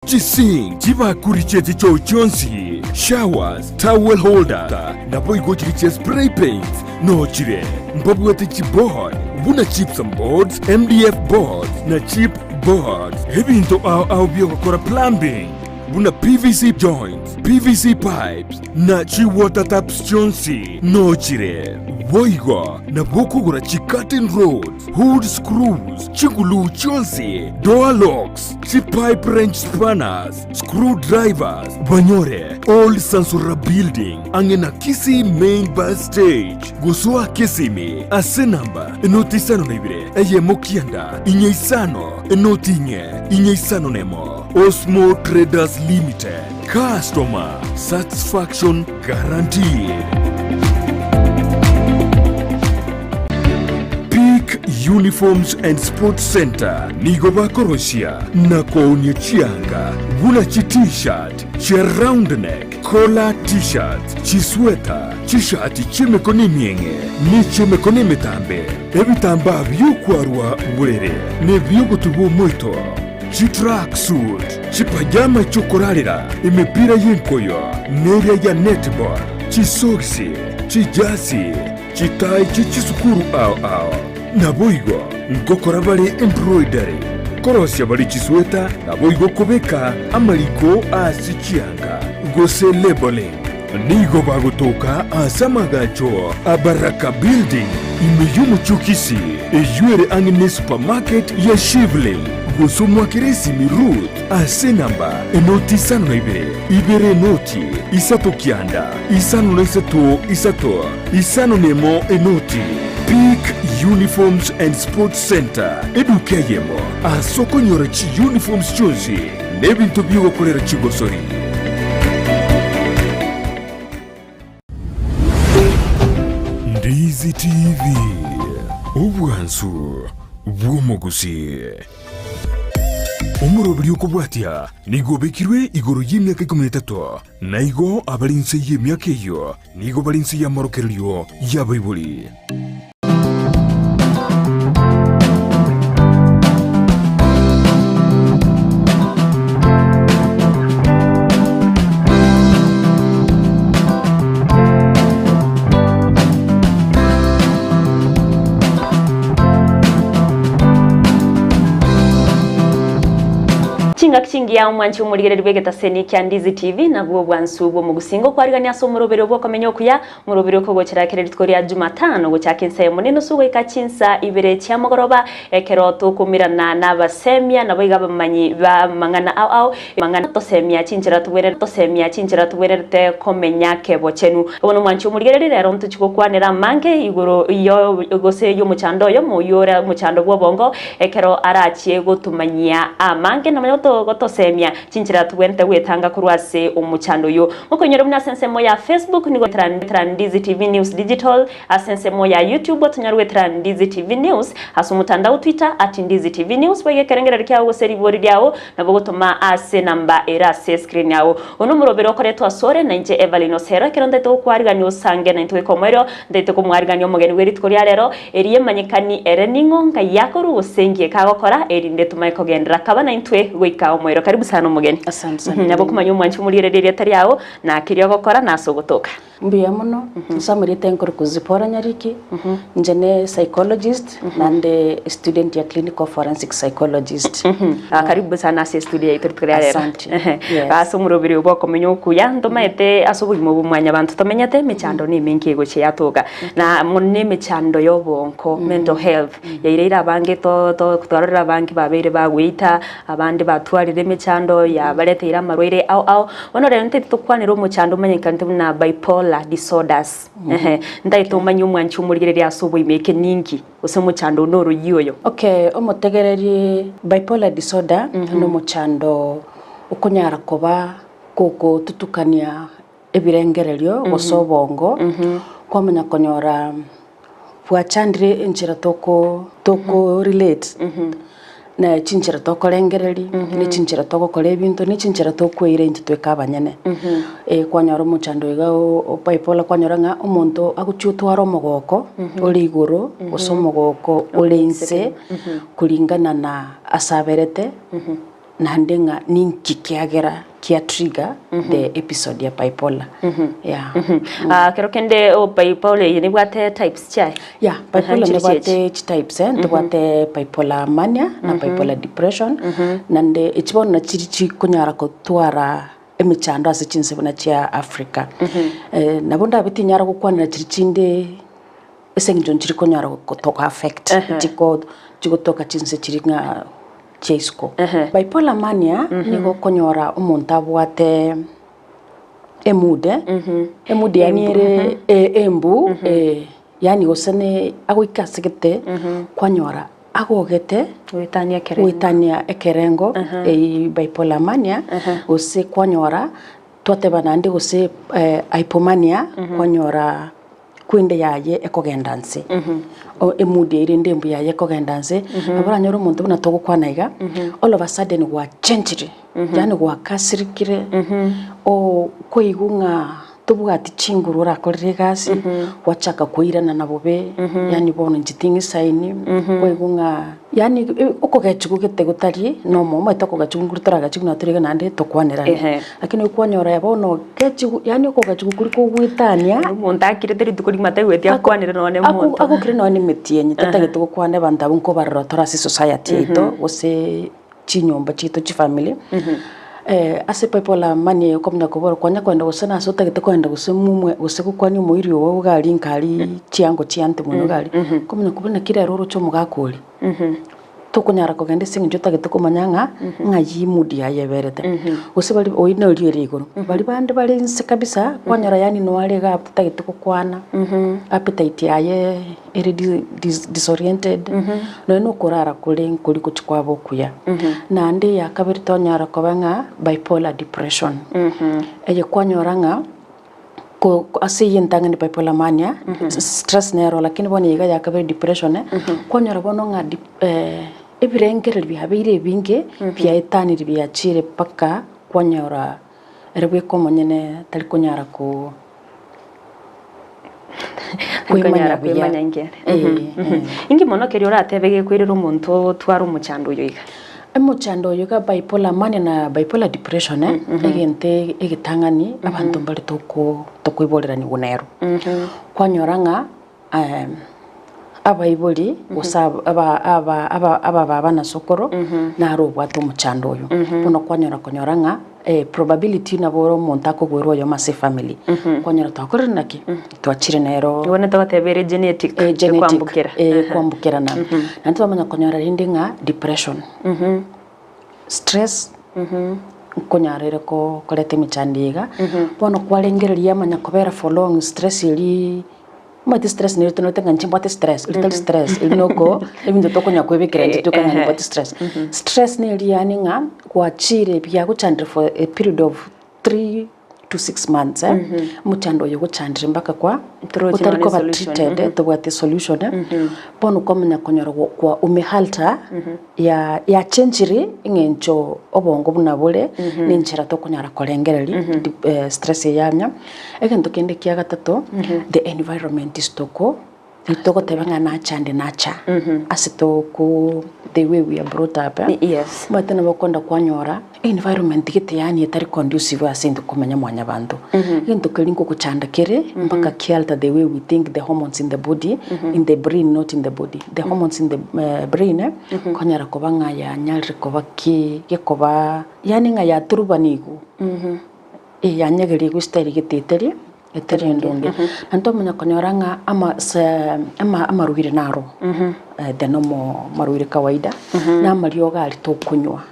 Chisink, chibakuri chie chichoo chionsi, showers, towel holder, naboigo chiria chia spray paints nochire. Mbabwate chiboard buna gypsum boards, MDF boards na chip boards. Ebinto ao ao biogokora plumbing buna PVC joints, PVC pipes na chi water taps chionsi nochire. Boigo nabo okogora chi curtain rods, Hood screws, chiguluu chionsi, door locks, chipipe wrench spanners, screw drivers, banyore Old Sansora Building ang'e na Kisii Main Bus Stage. Gosoa Kisimi ase namba enoti isano na ibere eyemo kianda inye isano enoti inye inye isano nemo. Osmo Traders Limited, Customer Satisfaction Guaranteed. Peak Uniforms and Sports Centre nigo bakorosia na koonia chianga buna chi T-shirt, chia round neck, collar T-shirts, chisweta, chishati chi'emekono emieng'e ne chi'emekono emetambe, ebitambaa bi'okwarwa borere na ebi'ogotuba omoito, chitracksuit, chipajama chi'okorarera, emepira y'enkoyo neria ya netball, chisogisi, chijasi, Chitai chie chisukuru ao ao. Naboigo ngokora bare embroidery, korosia bare chisweta, naboigo kobeka amariko ase chianga, gose labelling. Nigo bagotoka ase amagacho a Baraka Building ime y'omochie o Kisii, eyio ere ang'e ne supermarket ya Shivling, gose omwakere esimi Ruth ase enamba enoti isano na ibere, ibere enoti, isato kianda, isano na isato isato. Isano nemo enoti, Peak Uniforms and Sports Centre, eduka eyemo ase okonyora chiuniforms chionsi na ebinto bi'ogokorera chigosori. Ndizi TV, obwansu bw'omogusii. Omoroberi okobwatia nigo obekirwe igoro y'emiaka ikomi na etato, na igo abare inse y'emiaka eyio Nigo bare inse y'amorokererio y'abaibori. Chingaki chingiya omwanchi omorigereria bw'egetaseni kia Ndizi TV nabwo obwansu bw'omogusingo okwarigania ase omoroberio bw'okomenya okuya, omoroberio okogochera kera rituko ria Jumatano gochaka ensa eyemo nenusu goika chinsa ibere chia mogoroba ekero tokomirana nabasemia naboigo abamanyi b'amang'ana ao ao amang'ana tosemia chinchera tobwenerete tosemia chinchera tobwenerete komenya kebochenu. Bono omwanchi omorigereria rero ntochi gokwanera amange igoro yo gose y'omochando oyomo oyio ore omochando bw'obongo ekero arachie gotomanyia amange namanya gotosemia Chinchera tobwenerete gwetanga korwa ase omochando oyio. Mokoinyora buna ase ensemo ya Facebook nigo goetera Ndizi TV News Digital, ase ensemo ya YouTube tonyare goetera Ndizi TV News, ase omotandao Twitter at Ndizi TV News boigo ekerengererio kiao gose ribori riao nabo gotoma ase enamba ere ase escreen yao. Oyo nomoroberi okoretwa asore nainche Evelyn Osero ekero ntaete gokwarigania osange naintwe goika omoerio ntaete komwarigania omogeni bwe rituko ria rero Erio emanyekani ere ning'o ngai akorwa gose nki agokora, erinde tomanye kogenderera kaba naintwe goika omoerio. Karibu sana omogeni. Asante sana. Nabo okomanya omwanchi omorigereria erieta riao, na keria ogokora, na ase ogotoka. Mbuya mono, ase amarieta nkorokwa Zipporah Nyariki, inche ne psychologist naende student ya clinical forensic psychologist. Ah, karibu sana ase estudio yaito rituko ria rero. Asante. Yes. Ase omoroberi obo okomenya okuya, ntomaete ase obogima obo mwanyabanto tomenyete, emechando nemenke egochia yatoka. Na mono nemechando y'obonko, mental health, yaireire abange to to twarorire abange babeire bagoita, abande batwarire emechando yabareteire amarwaire ao ao. Bono rero ntaete tokwanere omochando omanyekanete buna bipolar disorders, ehe, ntaete omanye omwanchi omorigereria ase oboime eke ninki, gose omochando one oroyio oyo. Okay, omotegereri, bipolar disorder nomochando okonyara koba kogotutukania ebirengererio gose obongo, kwamanya konyora bwachandire enchera toko toko relate na chinchera tokorengereria, na chinchera togokora ebinto, na chinchera tokweira intwe tweka abanyene. Kwanyora omochando iga o bipolar kwanyora ng'a omonto agochia otware omogoko ore igoro gose omogoko ore inse kulingana na ase aberete. naende ng'a ninki kiagera kia trigger the episode ya bipolar yeah. Ah, kero kende oh, bipolar eye nebwate types chiaye? Yeah, bipolar nchiri nebwate chiachi. chitypes eh, ntobwate bipolar mania na bipolar depression naende echi bono nachiri chikonyara kotwara emechando ase chinse buna chia Africa. Nabo ndabe tinyara gokwanera chiri chinde ase eng'encho nchiri konyara gotoka affect chiko chigotoka chinse chiri ng'a chia isiko. Bipolar mania nigo okonyora omonto abwate emood emood yaani ere embu yaani gose ne agoika ase gete kwanyora agogete Goetania ekerengo. goetania ekerengo eyio bipolar mania gose kwanyora twateba naende gose hypomania kwanyora kwende yaye ekogenda nse emood eye rende embu yaye ekogenda nse nabo oranyore omonto buna togokwana iga all of a sudden gwachenchire yaani gwakasirikire okoigwa ng'a tobwati chinguru orakorere egasi gwachaka koirana na bobe yaani bono inche ting'isaini koigwa ng'a yaani okogechigwa gete gotari nomo omanyete okogechigwa nkori toragechigwe nabo torige naende tokwanerane lakini okwanyora bono gechigwa yaani okogechigwa koria kogwetania Omonto akirete rituko rigima taigweti akwanere nonye na omonto. Agokire nonye na emetienyi tatagete gokwana abanto abwo nkobarora tore ase esociety yaito gose chinyomba chiaito chifamiri, ase bipolar mania okomanya kobora kwanya kogenda gose nase otagete kogenda gose momwe gose gokwania omoiri ogo iga aria nka aria chiango chiante mono iga aria, okomanya kobua naki rero oroche omogaka oria, tokonyara kogenda ase eng'encho otagete komanya ng'a ng'ai emood yaye eberete. Gose baria oyio noria ore igoro, baria bande bare inse kabisa, kwanyora yaani noare iga abwo tatagete gokwana, appetite yaye ere disoriented, nonya na okorara kore nkori gochia kwaba okuya. Naende eya kabere twanyara koba ng'a bipolar depression, eye kwanyora ng'a ko ase eyio entang'ani bipolar mania, stress nero lakini bono iga ya kabere depression, kwanyora bono ng'a ebirengererio biabeire ebinge, biaetanire biachire mpaka kwanyora ere bweka omonyene tari konyara ko. Kwemanya Kwemanya buya. kwemanya inki ere. Eh, eh. Inki mono keria oratebe gekoirera omonto otware omochando oyo iga? Omochando oyo iga bipolar mania na bipolar depression eh, egento egetang'ani abanto mbare toko tokoiboreraniwa nero. Kwanyora ng'a abaibori gose aba aba aba abababa na sokoro naro obwate omochando oyo. Bono kwanyora konyora ng'a probability nabo ore omonto akogwerwa oyomo ase efamily, kwanyora twakorire naki? Twachire nero Igo nitogoteba ere genetic, genetic, ekwambukera. ekwambukerana. Naende twamanya konyora rende ng'a depression, stress, nkonyara ere koreta emechando eye iga, bono kwarengereria yamanya kobera for long stress eria. Omanyete stress nere tonorete ng'a inche mbwate stress, eri tari stress, eri noko ebinto tokonya kwebekera intwe toka ng'a nimbwate stress. Stress neri yaani ng'a gwachire biagochandire for a period of 3 to 6 months eh, omochando oyo ogochandire mpaka kwa Torochi otari nonye koba solution, treated tobwate solution bono kwamanya konyora kwa umehalter ya yachenchiri eng'encho obongo buna bore na enchera tokonyara korengereria stress eye yanya. Egento kende kia gatato, the environment is toko togoteba ng'a nacha ande nacha ase toko the way we are brought up eh. Yes. Omanyete nabo okoenda kwanyora environment gete yaani etari conducive ase intwe komenya mwanyabanto. Egento keria nkogochanda kere mpaka kialter the way we think, the hormones in the body, in the brain not in the body, the hormones in the brain eh, konyara koba ng'a yanyarire koba ki gekoba yaani ng'a yaturubanigwe. Eyanyegeria gose tari gete eteri eteri endonge. Naende twamanya konyora ng'a ama se ama amarwaire naro the normal marwaire kawaida, na amariogo aria tokonywa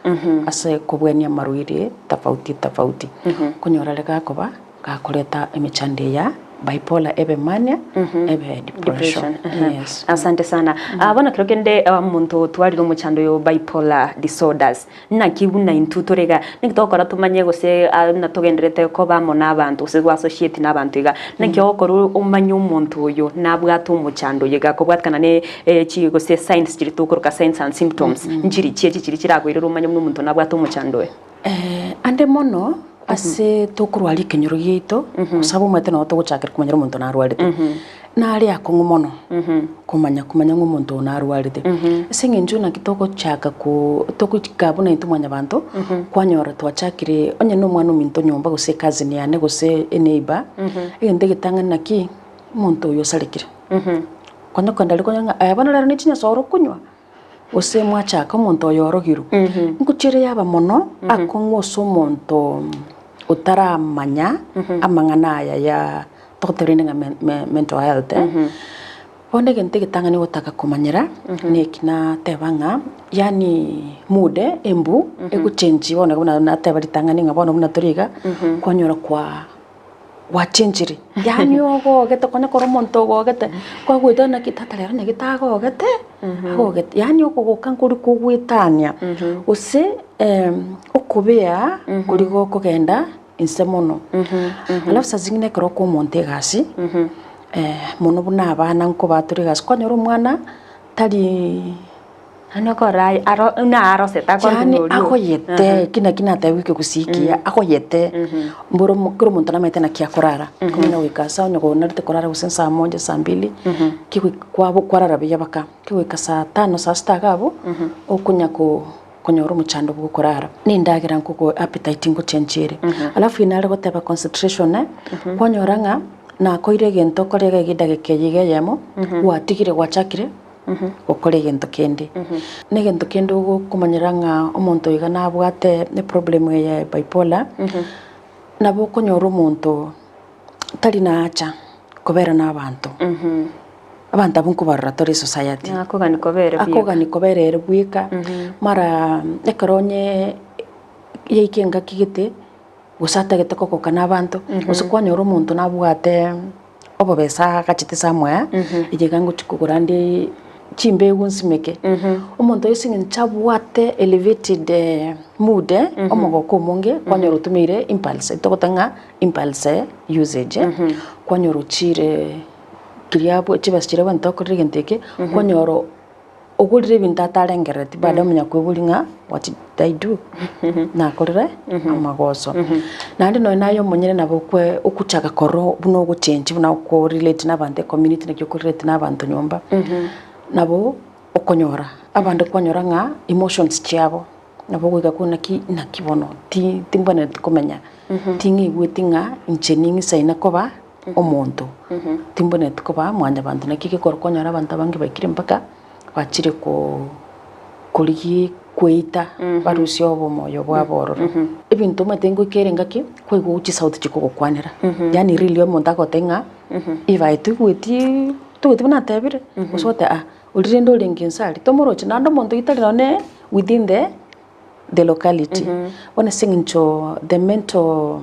ase kobwania amarwaire tofauti tofauti. Okonyora aria gakoba gakoreta emechando eye ya bipolar ebe mania ebe depression, yes. Asante sana. Ah, bono kero kende omonto otwarire omochando oyo bipolar disorders, Naki buna intwe tore iga, naki togokora tomanye gose buna togendererete koba amo nabanto gose goassociate nabanto iga? Naki ogokora omanye omonto oyo nabwate omochando oyo iga kobwatekana ne chi gose signs chiria tokoroka signs and symptoms nchiri chiachi chiria chirakoirere omanye buna omonto nabwate omochando oyo? Ande mono. Ase tokorwaria ekenyoro giaito, gose abwo omanyete nabo togochakera komanyera omonto narwarete, nare akong'u mono komanya komanya ng'a omonto oyo narwarete. Ase eng'encho naki togochaka ko togochika buna intwe mwanyabanto, kwanyora twachakire onye na omwana ominto nyomba gose ecousin yane gose eneighbour, egento egetang'ani naki, omonto oyo osarekire. Konya kogenda aria konya ng'a aye bono rero ne chinyasore okonywa? Gose mwachaka omonto oyo orogirwe, ngochia yaba mono akong'u ase omonto otaramanya amang'ana aya ya togoteba rende ng'a mental health. Bono egento egetang'ani ogotaka komanyera neki nateba ng'a yaani mood embu egochengi bono buna nateba ritang'ani ng'a bono buna tore iga, kwanyora kwa gwachenchire, yaani ogogete konya kore omonto ogogete, kwagoetania naki tata rero naki tagogete, agogete, yaani okogoka nkori kogoetania, gose okobea kori gokogenda inse mono. Alafu saa zingine ekero okoa omonto egasi, mono buna abana nkobatore egasi, kwanyora omwana tari. Yaani okora aye aro buna arosete akore Yaani buna oria oo. agoyete eki naki nateba ekegusii ekiya, agoyete mboro omo kera omonto namanyete naki akorara, komanya goika ase onye konarete korara gose saa moja saa mbili, kegoika kwabo kwarara buya baka, kegoika saa tano saa sita iga abwo, okonya ko konyora omochando bwa okorara. Na endagera nkogo appetite ngochenchia ere. Alafu nare goteba concentration, kwanyora ng'a nakoire egento okore iga iga edageka eye iga eyemo, gwatigire gwachakire. gokora egento kende. Na egento kende ogokomanyera ng'a omonto oyo iga nabwate eproblem eye ya bipolar, nabo okonyora omonto tari naacha kobera na abanto. Abanto abwo nkobarora tore esociety. Akogani kobere bweka. Akogani kobera ere bweka, mara ekero onye yaika engaki gete, gose atagete kogoka na abanto, gose kwanyora omonto nabwate obobesa agachete somewhere, eye iga ngochia kogora nde chimbegu nsimeke, omonto oyo ase eng'encho abwate elevated mood omogoko omonge, kwanyora otumeire impulse, togoteba ng'a impulse usage, kwanyora ochire keria abwo chibesa chiria abwenerete okorera egento eke, kwanyora Ogorire ebinto atarengerereti baadaye omanya koiboria ng'a what did I do? Nakorire amagoso. Naende nonya naye omonyene nabo okwe ogochaka korora buna ogochengi buna okorelate na abanto ecommunity naki okorelate na abanto nyomba, nabo okonyora abande kwanyora ng'a emotions chiabo nabo ogoika kwo naki naki bono ti timbwenereti komenya, ting'igweti ng'a inche ning'isaine koba omonto, timbwenereti koba mwanyabanto, naki gekogera okonyora abanto abange baikire mpaka bachire ko korigia kweita barusie obomoyo bwabo ororo. Ebinto omanyete ngoika ere engaki, kwaigwa chisauti chikogokwanera, yaani really omonto agotebia ng'a ebae toigweti toigweti buna atebire, gose ogoteba ah oria rende orenge inse aria tomorochi naende omonto oyio tari nonye within the the locality. Bono ase eng'encho the mental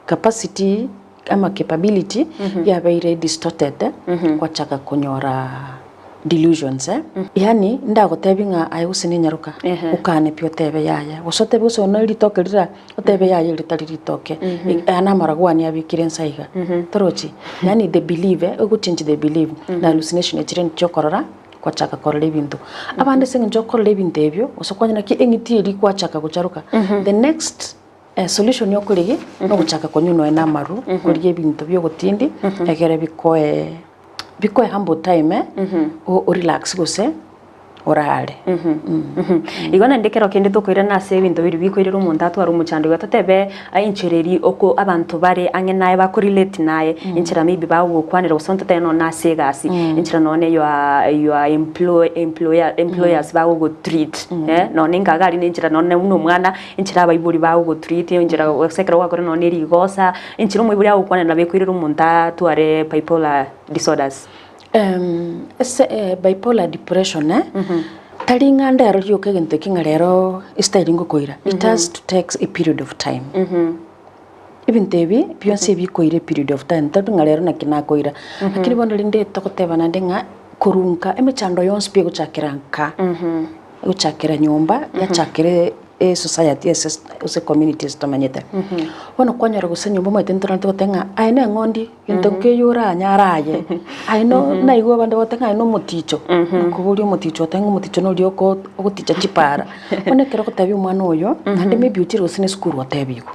capacity ama capability yabeire distorted gwachaka konyora delusions yaani ndagotebie ng'a aye gose nenyaroka okane pi otebe yaya gose otebe gose one ritoke rira otebe yaya eri ritari ritoke aya namaragwani abekire inse iga torochi yaani the belief egochange the belief na hallucination echire chi'okorora gwachaka korora ebinto abande ase eng'encho okorora ebinto ebio gose kwanyora ki eng'iti eria gwachaka gocharoka the next Solution yokorigia nogochaka konywa nonya na amaru, korigia ebinto bia ogotindi egere bikoe bikoe humble time o relax gose orare. Igo naende ekero kende tokoirana ase ebinto biria bikoirera omonto atware omochando iga totebe enchera eria oko abanto bare ang'e naye bako relate naye, enchera maybe bagogokwanera gose totebe nonye na ase egasi, enchera nonye your your employ employer employers bagogo treat nonye inga iga aria na enchera nonye buna omwana Enchera abaibori bagogotreat, enchera gose ekero gwakora nonya ne rigosa, enchera omoibori agokwanera nabo ekoirera omonto atware bipolar disorders. Ase bipolar depression tari ng'a ndero rioka egento eke ng'a rero estyle ngokoira, it has to take a period of time. Ebinto ebi bionsi ebikoira eperiod of time, tari ng'a rero naki nakoira, lakini bono rende togoteba naende ng'a korwa nka emechando yonsi pi egochakera nka, egochakera nyomba, yachakera esociety ase ase ecommunity ase tomenyete. Bono kwanyora gose nyomba omanyete ntoranyare togoteba ng'a aye na eng'ondi, gento nkeiyo oranyare aye, aye no naigwe abande bagoteba ng'a aye na omoticho, nakoboria omoticho otebe ng'a omoticho noria oko ogoticha chipara. Bono ekero ogotebia omwana oyo, naende maybe ochire gose na esukuru otebigwe.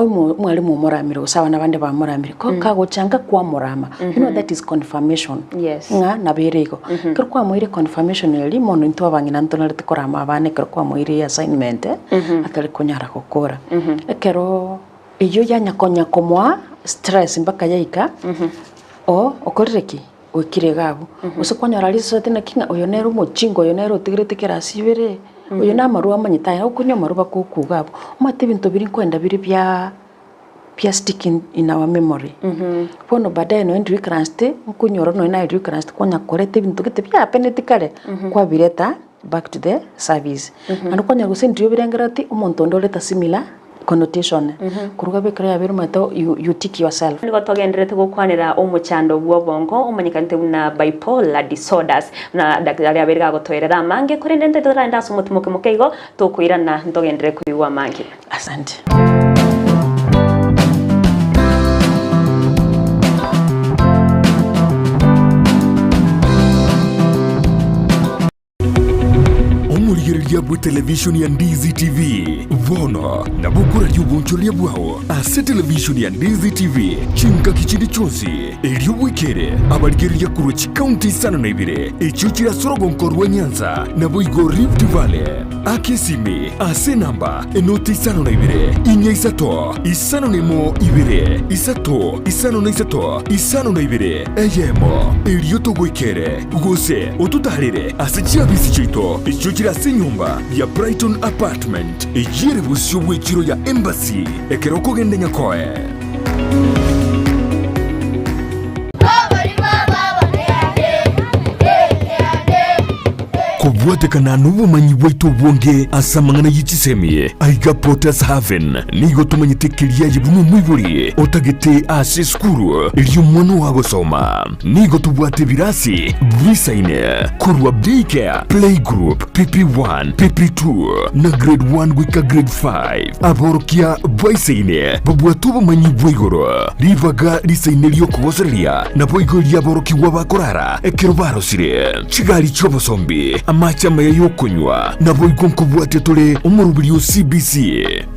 Omo omwalimu omoramire gose abana bande bamoramire, ko kagocha nka kwamorama, you know that is confirmation Yes. ng'a nabo ere igo. Ekero kwamoire confirmation eria, mono intwe abang'ina ntonarete korama abana ekero kwamoire assignment atari konyara gokora. Ekero eyio yanya konya komoa stress mpaka yaika, o okorire ki? Oikire iga abwo. Gose kwanyora risoti naki ng'a oyo nere omochinga oyo nere otigerete kerasi ibere, oyo namarwa amanyete aya, okonywa amarwa bakokuga abwo. Omanyete ebinto biria nkoenda bire bia bia stick in in our memory. Bono baadaye nonye ndioikaransete, nkonyora nonye naye ndioikaransete kwanya koreta ebinto gete biahapeneti kare, kwabireta back to the service. Naende kwanyora gose ndiyo obirengerereti, omonto onde oreta similar connotation. Korwa gabe ekero yabeire omanyete you you tick yourself. Nigo togendererete gokwanera omochando bw'obongo omanyekanete buna bipolar disorders. Buna daktari abeire gagotoerera amange, korende intwe toraende ase omotimoke moke igo, tokoirana ntogenderere koigwa amange. Asante. Omorigereria bw'etelevishoni ya Ndizi TV bono nabo okoraria obonchoreria bwao ase televishoni ya Ndizi TV chingaki chinde chionsi, erio bwekere abarigereria korwa chikaunti isano na ibere echio chire ase orogonko rwa Nyanza naboigo Rift Valley. Aka esimi ase enamba enoti isano na ibere, inya isato, isano na emo ibere, isato, isano na isato, isano na ibere, eyemo, erio togoikere, gose ototaarere ase chiabisi chiaito echio chire ase enyomba ya Brighton Apartment, eyio ere bosio bw'echiro ya Embassy, ekero okogenda Nyakoe. Kobwatekana nobomanyi bwaito obonge ase amang'ana ye chisemi, aiga Potter's Haven nigo tomanyete keria aye buna omoibori otagete ase esukuru eria omwana oo agosoma. Nigo tobwate ebirasi bisaine korwa Daycare, Playgroup, PP1, PP2 na Grade 1 goika Grade 5. Aborokia baisaine babwate obomanyi bwa igoro, ribaga risaine ri'okogosereria, naboigo ri'aborokigwa bakorara ekero barosire, chigari chi'obosombi, amache amaya y'okonywa, naboigo nkobwatia tore omoroberi o CBC.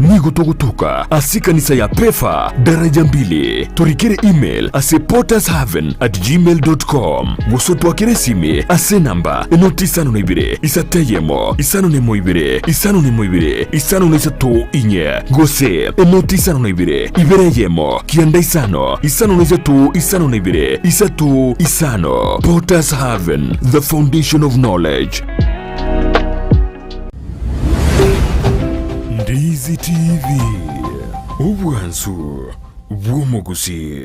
Nigo togotoka ase ekanisa ya Pefa, daraja mbili. Torikere email ase pottershaven@gmail.com gose otwakere esimi ase enamba enoti isano na ibere isato eyemo isano na emo ibere isano na emo ibere isano na isato inye gose enoti isano na ibere ibere eyemo kianda isano isano na isato isano na ibere isato isano. Potters Haven, the foundation of knowledge. Ndizi TV, obwansu bw'omogusii.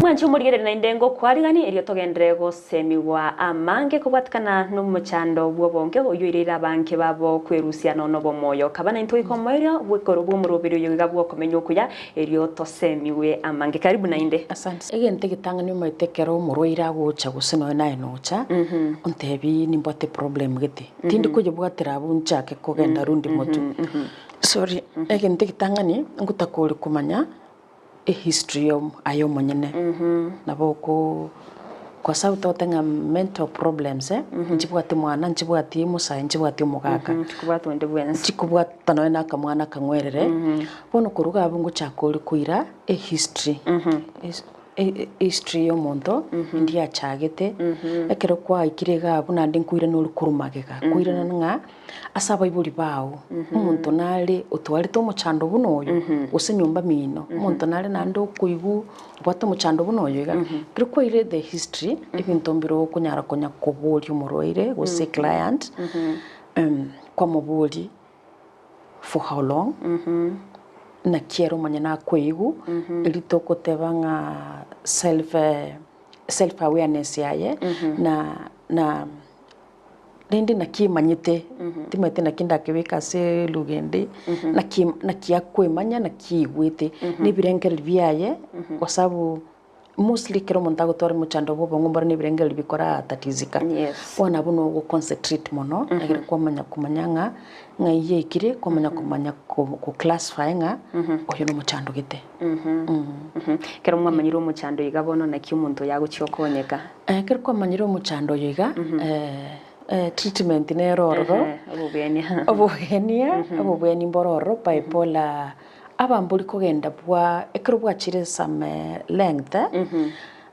Mwanche omorigereria naende ngokwarigani erio togenderere gosemigwa amange kobwatikana nomochando bw'obonge oyio oireire abange babo kwerusia nonya nobomoyo. Kaba naintwe goika omoerio bw'ekoro bw'omoroberi oyo iga bw'okomenya okuya erio tosemigwe amange. Karibu naende. Asante. Egento egetang'ani omanyete ekero omorwaire agocha gose nonya naye nocha, ontebi nimbwate problem gete, tindi koyebwatera abwo nchake kogenda rundi motwe. Sorry, egento egetang'ani ngotaka ore komanya ehistory ya aye omonyene, nabo oko kwa sababu togoteba ng'a mental problems nchibwati mwana, nchibwati omosae, nchibwati omogaka, Nchikobwata onde bwensi. nchikobwata nonya na akamwana akang'werere, bono korwa iga abwo ngochaka ore koira ehistory, history ya omonto endi achagete, ekero kwaikire iga abwo naende nkoirana ore korwa magega, koirana ng'a Ase abaibori bao, omonto nare otwarete omochando buna oyo, gose nyomba mino, omonto nare naende okoigwa obwate omochando buna oyo iga. Ekero kwaire the history, ebinto mbire okonyara konya koboria omorwaire gose client, kwamoboria for how long, naki ere omonyene akoigwa, erio togoteba ng'a self self awareness yaye, na na. Rende naki emanyete, timanyeti naki ndakebeke ase eluga ende, naki naki akoemanya, naki aigwete, na ebirengererio biaye, kwa sababu. Mostly ekero omonto agotwara omochando bwa obong'u mboro na ebirengererio bikoratatizika. Yes. Bono abwo no ogo concentrate mono, egere kwamanya komanya ng'a ng'ai yaikire, kwamanya komanya ko ko classify ng'a oyo na omochando gete. Ekero mwamanyire omochando iga bono naki omonto oyo agochia okonyeka? Ekero kwamanyire omochando oyo iga, treatment nere ororo, Ehe, obobwenia. obobwenia, obobweni mboro ororo, bipolar Abambori kogenda bwa ekero bwachire some length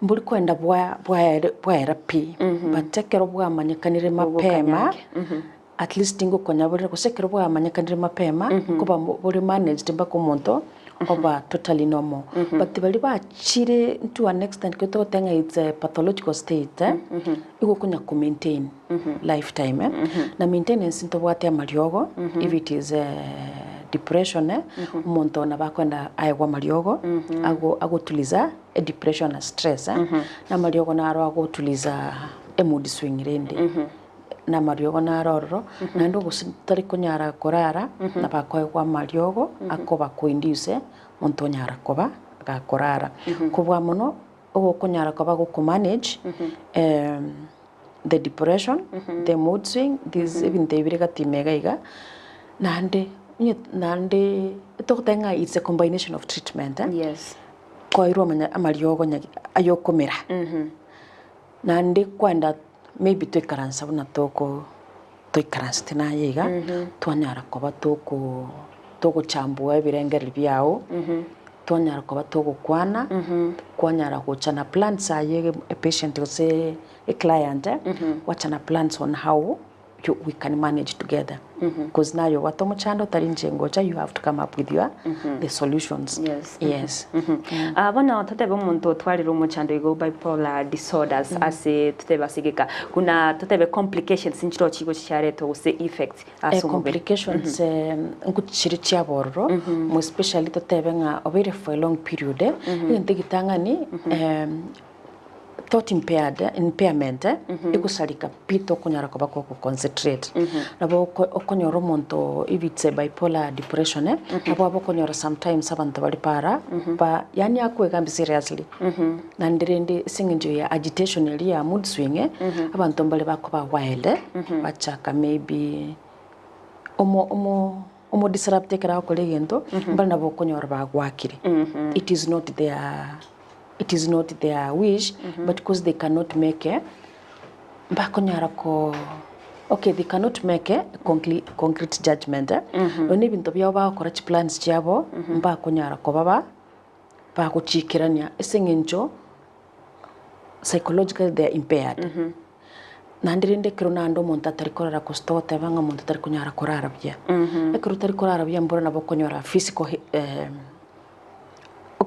mbori kogenda bwa bwaere bwaera pi but ekero bwamanyekanire mapema at least ngokonya bore gose ekero bwamanyekanire mapema nkoba bore managed mpaka omonto oba totally normal. But baria bachire to an extent ekero togoteba ng'a it's a pathological state igo okonya ko maintain lifetime na maintenance ntobwate amariogo if it is depression omonto nabo akoenda aegwe amariogo ago agotuliza edepression na stress na amariogo naro agotuliza emood swing rende na amariogo naro ororo naende ogose tari konyara korara nabo akoegwa amariogo akoba ko induce omonto onyara koba gakorara. Kobua mono ogokonyara koba goko manage the depression, the mood swing, these ebinto ebi bire gati ime iga iga, naende onye naende togoteba ng'a it's a combination of treatment eh, Yes. kwairwe amanya amariogo nyagi ayokomera, naende kwenda maybe toikaransa buna toko toikaransete naye iga, twanyara koba toko togochambua ebirengererio biago, twanyara koba togokwana, kwanyara gocha na plans aye epatient gose eclient, gwacha na plans on how you we can manage together coz naye obwate omochando otari inche ngocha you have to come up with your the solutions. Yes. Yes. Ah, bono totebe omonto otwarire omochando igo bipolar disorders ase totebe ase egeka buna totebe complications nchiroo chigochi chiaretwa gose effects ase omobere. Complications nkochire chiaba ororo, mo especially totebe ng'a obeire for a long period, egento egetang'ani thought impaired, impairment egosareka pi tokonyara koba gogo concentrate. Nabo oko okonyora omonto if it's a bipolar depression nabo aba okonyora sometimes abanto bare para ba yaani akoegambi seriously. Naende rende ase eng'encho ya agitation eria ya mood swing, abanto mbare bakoba wild, bachaka maybe omo omo omo disrupt ekero agokora egento, mbare nabo okonyora bagwakire. It is not their it is not their wish, but coz they cannot make a mbakonyara ko okay they cannot make a concre concrete judgement, nonya na ebinto biabo bagokora chiplans chiabo, mbakonyara koba ba bagochikerania ase eng'encho psychologically they are impaired. Naende rende ekero naende omonto atari korara gose togoteba ng'a omonto tari konyara korara buya, ekero otari korara buya mboro nabo okonyora physical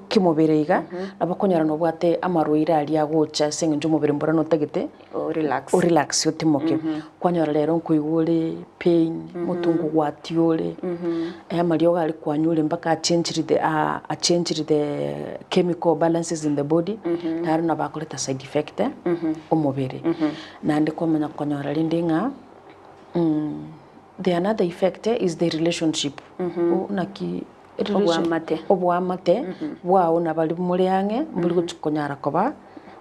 kimobere iga, nabo okonyora nobwate amarwaire aria agocha ase eng'encho omobere mboro notagete Orelax. orelax otimoke. Kwanyora rero nkoigwa ore pain, omotu nkogwatia ore, amariogo aria kwanyure mpaka achanged the achanged the chemical balances in the body, naro nabo akoreta side effect omobere. Naende kwamanya konyora rende ng'a the another effect is the relationship, naki Oboamate. Oboamate bwao na baria more ang'e mbori gochi konyara koba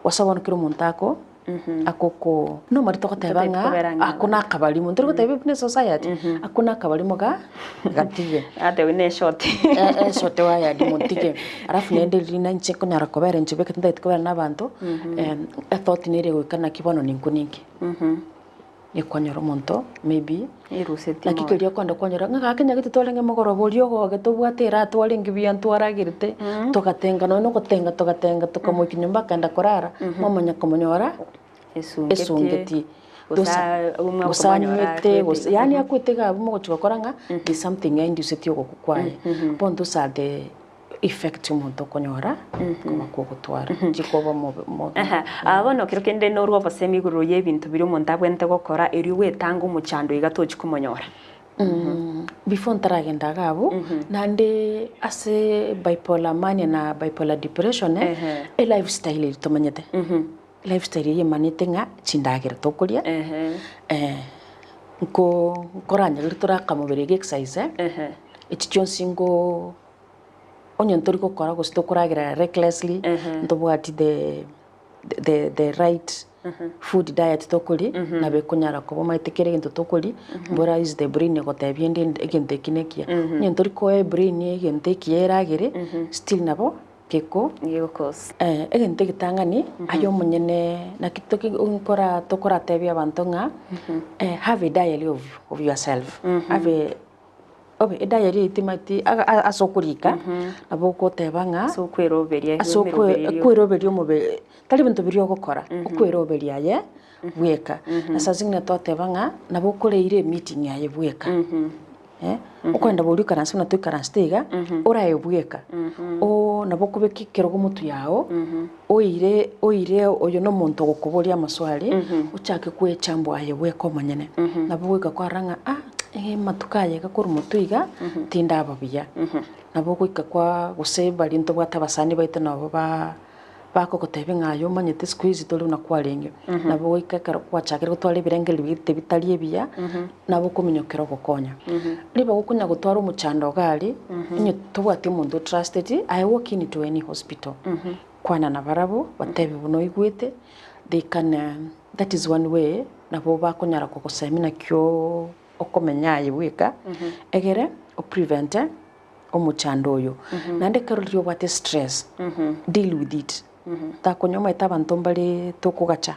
gose bono kera omonto ako akoko nomari togoteba Totari kobera ng'a ang'e ako na na akabarimo ntori goteba buna esociety ako na akabarimo ga gatige. Atebi ne eshort. Eshort wayadi motige alafu naende riria inche nkonyara kobera inche bweka tintagete kobera na abanto ethought nere egoika naki bono ninkwe ninki. Nikwanyora omonto maybe Erusetie naki moyo. keria okoenda kwanyora ng'a gaki nyagete twarenge mogoroba oria ogoge tobwate eraha twarenge buya ntwaragerete, togatenga nonya na ogotenga togatenga tokamoikia nyomba akaenda korara, mwamanya komonyora Esungetie, esungetie. gose Gose aa omwe gose okomonyora anywete gose akwete. yaani akwete iga abwo mogochia gokora ng'a there's something yaindusetie ogokwa kwaye. Bono those are the effect omonto okonyora koba kogotwara chikoba omobe mobe. Aha, ah, bono kero kende norwe obosemi igoro y'ebinto biria omonto abwenerete gokora erio gwetanga omochando iga tochi komonyora. Before ntaragenda iga abwo, naende ase bipolar mania na bipolar depression, Ehe. elifestyle eria tomanyete, lifestyle eyio emanete ng'a chindagera tokoria, Ehe. nko nkoranyare toraka mobere iga exercise, Ehe. echi chionsi ngo. Onye ntori gokora gose tokoragera recklessly, ntobwati the the the right food diet tokoria, nabo ekonyara koba omanyete kera egento tokoria, mbora is the brain egotebia ende egento eki na ekiya. Onye ntori koa ebrain egento ekiya eragere, still nabo geko Gegokosa. Egento egetang'ani, aye omonyene naki toki nkora tokoratebia abanto ng'a have a diary of of yourself, have a obe ediary eyio timanyeti ase okorika, nabo ogoteba ng'a Ase okweroberia ase emeroberio. okweroberia omobere, tari ebinto biria ogokora, okweroberia aye bweka. Na saa zingine twateba ng'a nabo okoreire emeeting aye bweka. Okoenda boria oikaranse buna toikaransete iga, orae bweka, oo nabo okobeka ekerogo motwe yao, oire oire oyo na omonto ogokoboria amaswali, ochake kwechambua aye bweka omonyene. Nabo ogoika kwarora ng'a ah amatuko aya iga korwa motwe iga, tindaba buya. Nabo ogoika kwa gose baria ntobwate abasani baito nabo ba. Bakogotebia ng'a aye omanyete siku hizi tori buna kwarenge. Nabo goika ekero gwachakire gotwara ebirengererio bigete bitari ebiya, nabo okominyokera ogokonya. Ribaga okonya gotwara omochando iga aria, onye tobwati omonto otrusteti, aye walk in to any hospital, kwana nabarabwo, batebie buna oigwete, they can, that is one way nabo bakonyara kogosemia naki okomenya aye bweka, egere oprevente. omochando oyo. Naende ekero riria obwate stress, deal with it. Takonya omanyete abanto mbare tokogacha,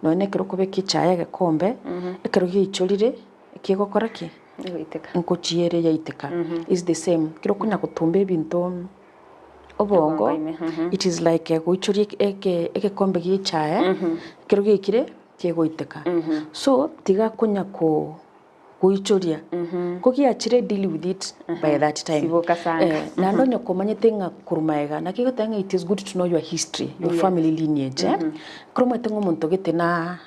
nonya na ekero okobeka echae egekombe, ekero giaichorire, ekegokora ki? Egoiteka. Nkochiere yaiteka. Is the same, ekero okonya gotumba ebinto obongo, Obongo ime, it is like goichoria eke egekombe gia echae, ekero giaikire, kegoiteka. So, tiga konya ko. goichoria, ko giachire deal with it by that time. Siboka sanga. Eh, naende onye komanyete ng'a korwa magega, naki egoteba ng'a it is good to know your history, your family lineage eh, ekero omanyete ng'a omonto gete na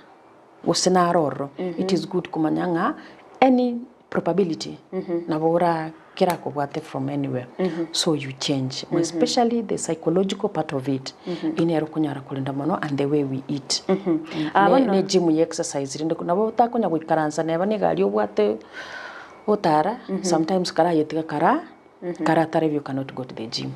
gose naro ororo, it is good komanya ng'a any probability nabo ora kerakobwate from anywhere, so you change, especially the psychological part of it, eyio nero okonyara korenda mono and the way we eat. Ah, Ne bono. ne gym ya exercise rende nabo otakonya goikaransa neba na egari obwate gotara, sometimes karayetiga kara karatara you cannot go to the gym.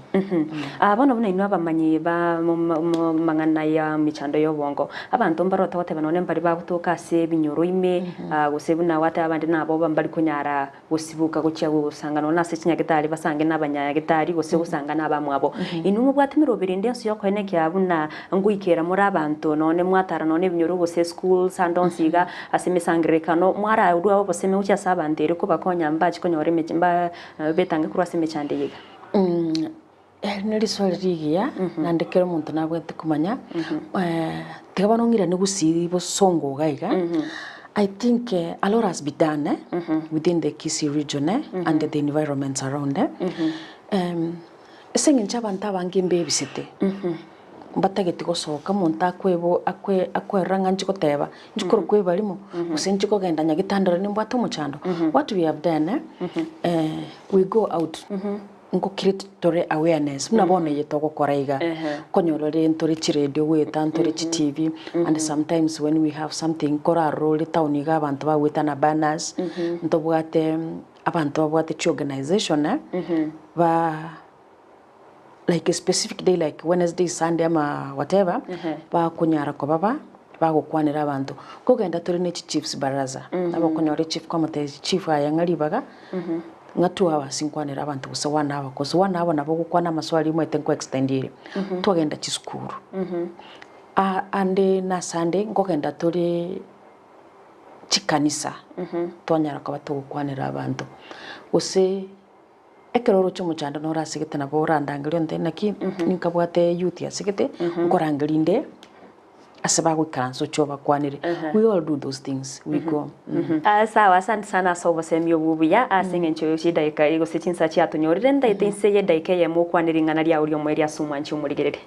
Ah, bono buna inwe abamanyi ba mang'ana ya mechando ya obongo, abanto mbaroo togoteba nonye mbari bagotoka ase ebinyoro ime, ah, gose buna gwateba abande nabo mbari konyara gosiboka gochia gosanga nonya nase chinyagetari basange nabanyagetari gose gosanga nabamwabo. Inwe mobwate emeroberi ende yonsi y'okoenekia buna ngoikera more abanto nonya mwatara nonya ebinyoro gose schools ande onsi iga ase emesangererekano mwararua obosemi gochia ase abanto erio kobakonya mbache konyora emechi mba betange korwa ase emechando eye iga. Eri neriswali rigiya, naende kera omonto nabwate komanya, tiga bono ng'irane gusii bosongo iga iga, I think a lot has been done within the Kisii region and the environments around, ase eng'encho abanto abange mbebisete, mbatageti gosoka omonto akwebo akwe akwerora ng'a nchi goteba, nchi korokwa ebarimo, gose nchi kogenda nyagetandore nimbwate omochando, what we have done we go out. Nko-create tore awareness buna bono eye togokora iga, nkonyora ore ntore chiredio goeta ntore chitivi and sometimes when we have something nkorarora ore town iga abanto bagoeta na banners, ntobwate abanto babwate chiorganisation ba like a specific day like Wednesday, Sunday ama whatever, bakonyara koba ba bagokwanera abanto. Nkogenda tore ne chichiefs baraza, nabo okonyora echief kwamotebia chief aye ng'a ribaga. Ng'a 2 hours nkwanere abanto gose 1 hour gose 1 hour nabo ogokwana amaswali omanyete nko extend ere. Twagenda chisukuru, ande na Sunday nkogenda tore chikanisa twanyara koba togokwanera abanto. Gose ekero oroche omochando noro asegete nabo orandangerie ontebie naki ninkabwate youth asegete nkorangeria inde. Ase bagoikaransa oche obakwanere. We all do those things, we go. Ah, sawa, asante sana ase obosemi obwo obuya ase eng'encho chidaika gose chinsa chiatonyorire ndaete inse y'edaika eyemo okwane ring'ana riao ri'omoerio ase omwanchi omorigereria.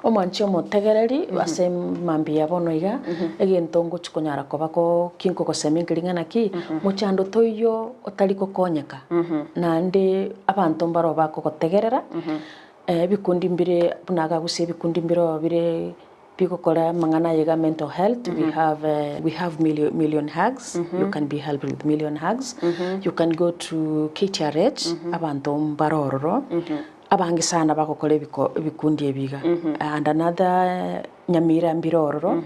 Omwanchi omotegereri ase mambia ya bono iga, egento ngochi konyara koba ko ki nkogosemia nkeri ng'a naki, mochando toiyo otari gokonyeka, naende abanto mbaro bakogotegerera. Ebikundi mbire buna agagusia ebikundi mbiroo bire bigokora amang'ana aye iga mental health, we have we have million hugs, you can be helped with million hugs, you can go to KTRH, abanto mbare ororo. Abange sana bagokora ebiko ebikundi ebi iga. And another Nyamira mbire ororo,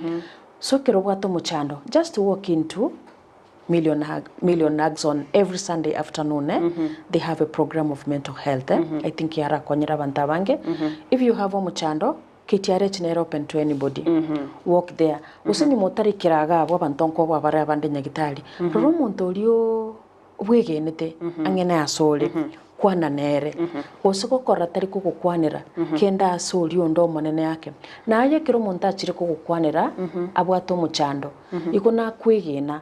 so ekero obwate omochando, just walk into Million Hug, Million Hugs on every Sunday afternoon eh, they have a program of mental health eh, I think yarakonyire abanto abange. If you have omochando, KTRH nere open to anybody, walk there. Gose nyuma otarikera iga abwo abanto nkoboa bare abande nyagitari, rora omonto oria oo bwegenete ang'e ase ore, kwana nere, gose gokora tari kogokwanera, kenda ase oria onde omonene ake. Na aye ekero omonto achire kogokwanera, abwate omochando, igo nakwegena,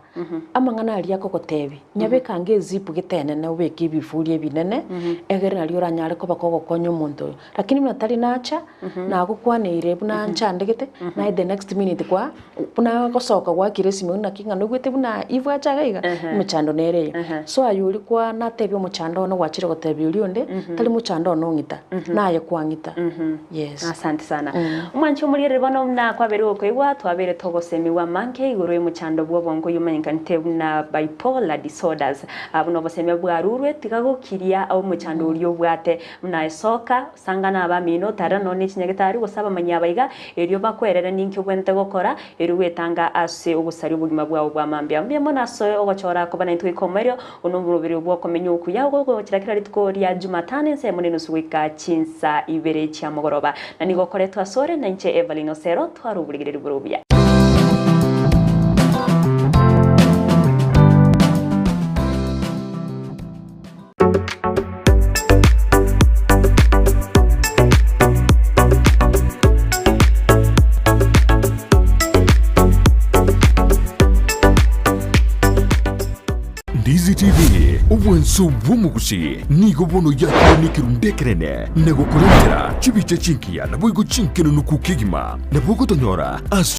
amang'ana aria akogotebia, nyabeke ange ezipu gete enene obeke ebifuri ebinene, egere nario oranyare koba kogokonya omonto oyo. Lakini buna tari nacha, nagokwaneire buna nchandegete, naye the next minute kwa buna gosoka gwakire esime naki ng'a noigwete buna Eve acha iga iga, emechando nere eye. So aye oria kwa natebia omochando one gwachire gotebia oria onde, tari mochando one ong'ita, naye kwang'ita. Yes. Asante sana. Omwanchi omorigereri bono buna kwabeire gokoigwa, twabeire togosemigwa amange igoro y'omochando bw'obongo oyio omanyekanete buna bipolar disorders. Buna obosemia bwarurwe, tiga gokiria omochando oria obwate. Buna esoka, sangana abamino, tarera nonya ne chinyagetari, gose abamanyi aba iga, erio bakwerere ninki obwenerete gokora, erio gwetanga ase ogosaria obogima bwao bwa mambia. Mbuya mono ase ogochora koba naintwe goika omoerio, one omoroberi bw'okomenya okuya, ogogochera kera rituko ria Jumatano ensemo nenusu goika chinsa ibere chia mogoroba. Na nigo okoretwa asore nainche Evelyn Osero, twara oborigereria bore obuya. Ndizi TV, obwanso bw'omogusi, nigo bono yakire nekerundu ekenene na gokorentera chibicha chingiya naboigo chinkenenuku kegima. Nabo ogotonyora ase.